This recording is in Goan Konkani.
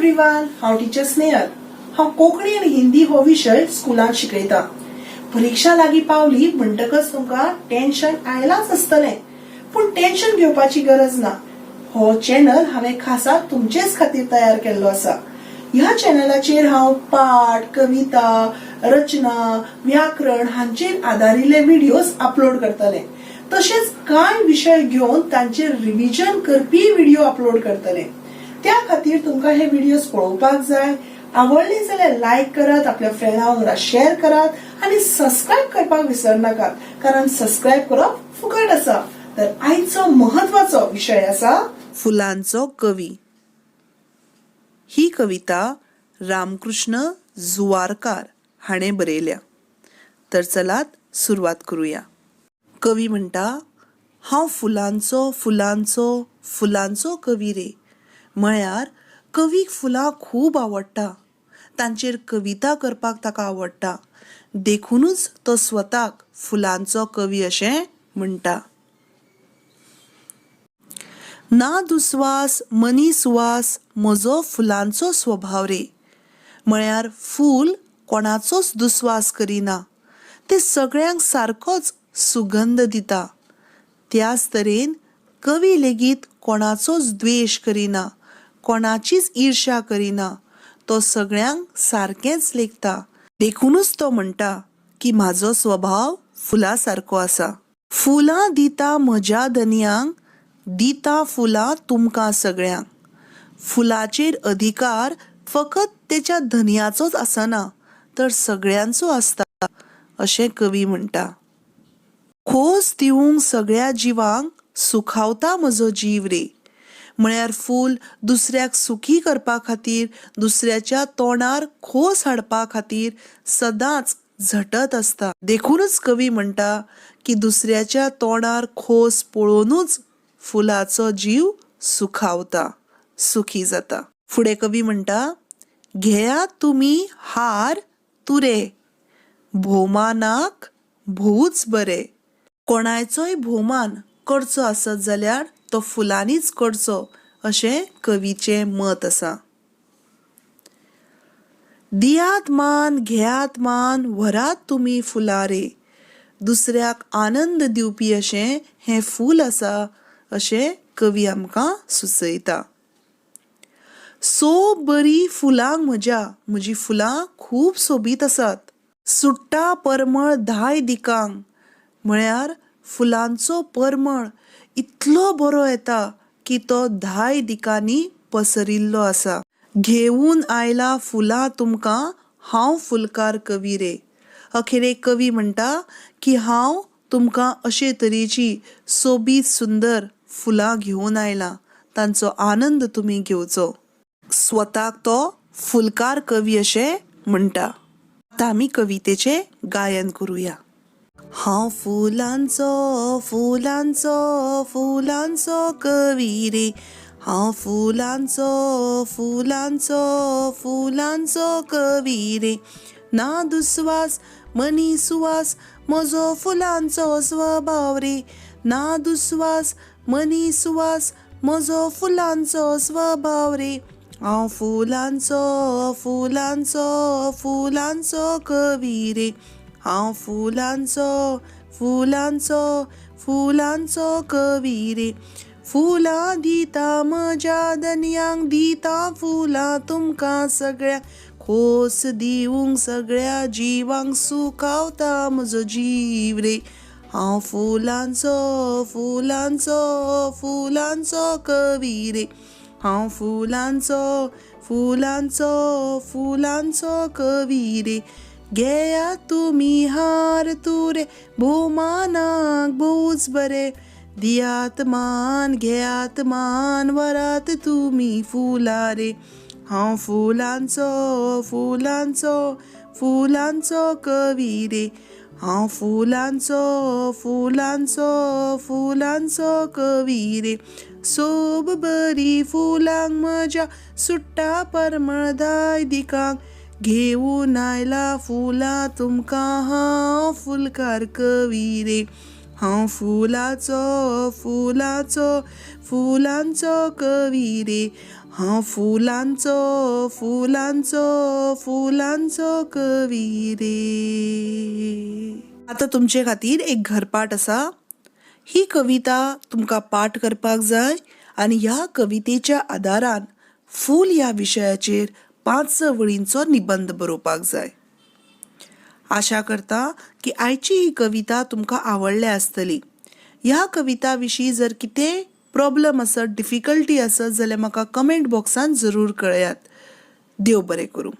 एव्हरीवन, हांव टिचर स्नेहल. हांव कोंकणी आनी हिंदी हो विशय स्कुलांत शिकयता. परिक्षा लागीं पावली म्हणटकच तुमकां टेन्शन आयलांच आसतलें, पूण टेन्शन घेवपाची गरज ना. हो चॅनल हांवें खासा तुमचेच खातीर तयार केल्लो आसा. ह्या चॅनलाचेर हांव पाठ, कविता, रचना, व्याकरण हांचेर आदारिल्ले व्हिडियोज अपलोड करतले. तशेंच कांय विशय घेवन तांचेर रिव्हिजन करपी व्हिडिओ अपलोड करतले. त्या खातीर तुमकां हे व्हिडियोज पळोवपाक जाय. आवडले जाल्यार लायक करात, आपल्या फ्रेंडा वांगडा शेअर करात आनी सबस्क्रायब करपाक विसरनाकात, कारण सबस्क्रायब करप फुकट आसा. तर आयचो महत्वाचो विशय आसा फुलांचो कवी. ही कविता रामकृष्ण जुवारकार हाणें बरयल्या. तर चलात, सुरवात करुया. कवी म्हणटा, हांव फुलांचो, फुलांचो, फुलांचो कवी रे. म्हळ्यार कवीक फुलां खूब आवडटा. तांचेर कविता करपाक ताका आवडटा. देखुनूच तो स्वताक फुलांचो कवी अशें म्हणटा. ना दुस्वास मनी सुवास म्हजो फुलांचो स्वभाव रे. म्हळ्यार फूल कोणाचोच दुस्वास करिना. ते सगळ्यांक सारकोच सुगंध दिता. त्याच तरेन कवी लेगीत कोणाचोच द्वेश करिना, कोणाचीच इर्शा करिना. तो सगळ्यांक सारकेंच लेखता. देखुनूच तो म्हणटा की म्हाजो स्वभाव फुलां सारको आसा. फुलां दिता म्हज्या धनयांक, दिता फुलां तुमकां सगळ्यांक. फुलाचेर अधिकार फकत तेच्या धनयाचोच आसना, तर सगळ्यांचो आसता, अशें कवी म्हणटा. खोस दिवंक सगळ्या जिवांक सुखावता म्हजो जीव रे. म्हळ्यार फूल दुसऱ्याक सुखी करपा खातीर, दुसऱ्याच्या तोंडार खोस हाडपा खातीर सदांच झटत आसता. देखुनूच कवी म्हणटा की दुसऱ्याच्या तोंडार खोस पळोवनूच फुलाचो जीव सुखावता, सुखी जाता. फुडें कवी म्हणटा, घेयात तुमी हार तुरे, भोवमानाक भोवूच बरे. कोणायचोय भोवमान करचो आसत जाल्यार तो फुलांनीच करचो, अशें कवीचें मत आसा. दियात मान, घेयात मान, व्हरात तुमी फुलां रे. दुसऱ्याक आनंद दिवपी अशें हें फूल आसा, अशें कवी आमकां सुचयता. सोब बरी फुलांक म्हज्या. म्हजी फुलां खूब सोबीत आसात. सुट्टा परमळ धाय दिकांक. म्हळ्यार फुलांचो परमळ इतलो बरो येता की तो धाय दिकांनी पसरिल्लो आसा. घेवन आयला फुलां तुमकां हांव फुलकार कवी रे. अखेरेक कवी म्हणटा की हांव तुमकां अशे तरेची सोबीत सुंदर फुलां घेवन आयला. तांचो आनंद तुमी घेवचो. स्वताक तो फुलकार कवी अशें म्हणटा. आतां आमी कवितेचें गायन करुया. हांव फुलांचो, फुलांचो, फुलांचो कवी रे. हांव फुलांचो, फुलांचो, फुलांचो कवी रे. ना दुस्वास मनी सुवास म्हजो फुलांचो स्वभाव रे. ना दुस्वास मनी सुवास म्हजो फुलांचो स्वभाव रे. हांव फुलांचो, फुलांचो, फुलांचो कवी रे. हांव फुलांचो, फुलांचो, फुलांचो कवी रे. फुलां दिता म्हज्या धनयांक, दिता फुलां तुमकां सगळ्यांक. खोस दिवंक सगळ्या जिवांक सुखावता म्हजो जीव रे. हांव फुलांचो, फुलांचो, फुलांचो कवी रे. हांव फुलांचो, फुलांचो, फुलांचो कवी रे. घेयात तुमी हार तुरे, भोवमानाक भोवच बरे. दियात मान, घेयात मान, व्हरात तुमी फुलां रे. हांव फुलांचो, फुलांचो, फुलांचो कवी रे. हांव फुलांचो, फुलांचो, फुलांचो कवी रे. सोब बरी फुलांक म्हज्या, सुट्टा परमळ धाय दिकांक. घेवन आयला फुलां तुमकां हांव फुलकार कवी रे. हांव फुलाचो, फुलाचो, फुलांचो कवी रे. हांव फुलांचो फुलांचो फुलांचो कवी रे. आतां तुमचे खातीर एक घरपाठ आसा. ही कविता तुमकां पाठ करपाक जाय आनी ह्या कवितेच्या आदारान फूल ह्या विशयाचेर 5 स वळींचो निबंद बरोवपाक जाय. आशा करता की आयची ही कविता तुमकां आवडल्या आसतली. ह्या कविता विशीं जर कितेंय प्रॉब्लम आसत, डिफिकल्टी आसत जाल्यार म्हाका कमेंट बॉक्सान जरूर कळयात. देव बरें करूं.